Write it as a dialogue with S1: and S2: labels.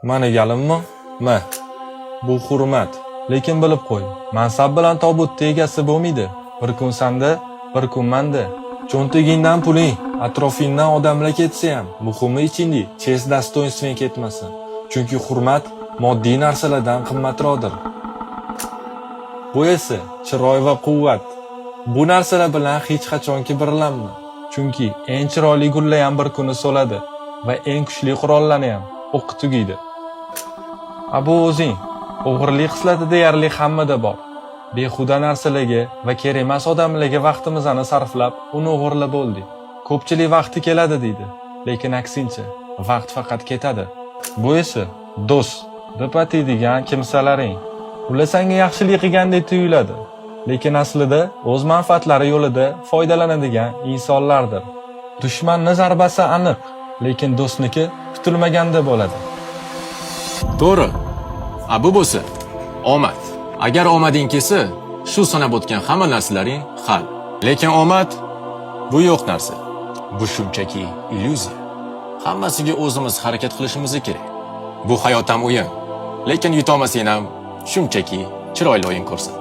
S1: Mani galimmi? Ma. Bu hurmat. Lekin bilib qo'y, mansab bilan tobutni egasi bo'lmaydi. Bir kun sanda, bir kun manda. Cho'ntagingdan puling, atrofingdan odamlar ketsa ham, muhimi ichingda честь, достоинство ng ketmasin. Chunki hurmat moddiy narsalardan qimmatroqdir. Bu esa chiroy va quvvat. Bu narsalar bilan hech qachon kibrlanma. Chunki eng chiroyli gullar ham bir kuni so'ladi va eng kuchli qurollarni ham o'qi tugaydi. A bu o'zing. O'g'irlik xislati deyarli hammada bor. Behuda narsalarga va kerak emas odamlarga vaqtimizni sarflab, uni o'g'irlab bo'ldik. Ko'pchilik vaqti keladi deydi, lekin aksincha, vaqt faqat ketadi. Bu esa do'st deb ataydigan kimsalaring. Ular senga yaxshilik qilgandek tuyuladi, lekin aslida o'z manfaatlari yo'lida foydalanadigan insonlardir. Dushmanni zarbasi aniq, lekin do'stniki kutilmaganda bo'ladi.
S2: To'g'ri. A bu bo'lsa omad. Agar omading kelsa, shu sanab o'tgan hamma narsalaring hal. Lekin omad bu yo'q narsa. Bu shunchaki illyuziya. Hammasiga o'zimiz harakat qilishimiz kerak. Bu hayot ham o'yin. Lekin yutolmasang ham shunchaki chiroyli o'yin ko'rsat.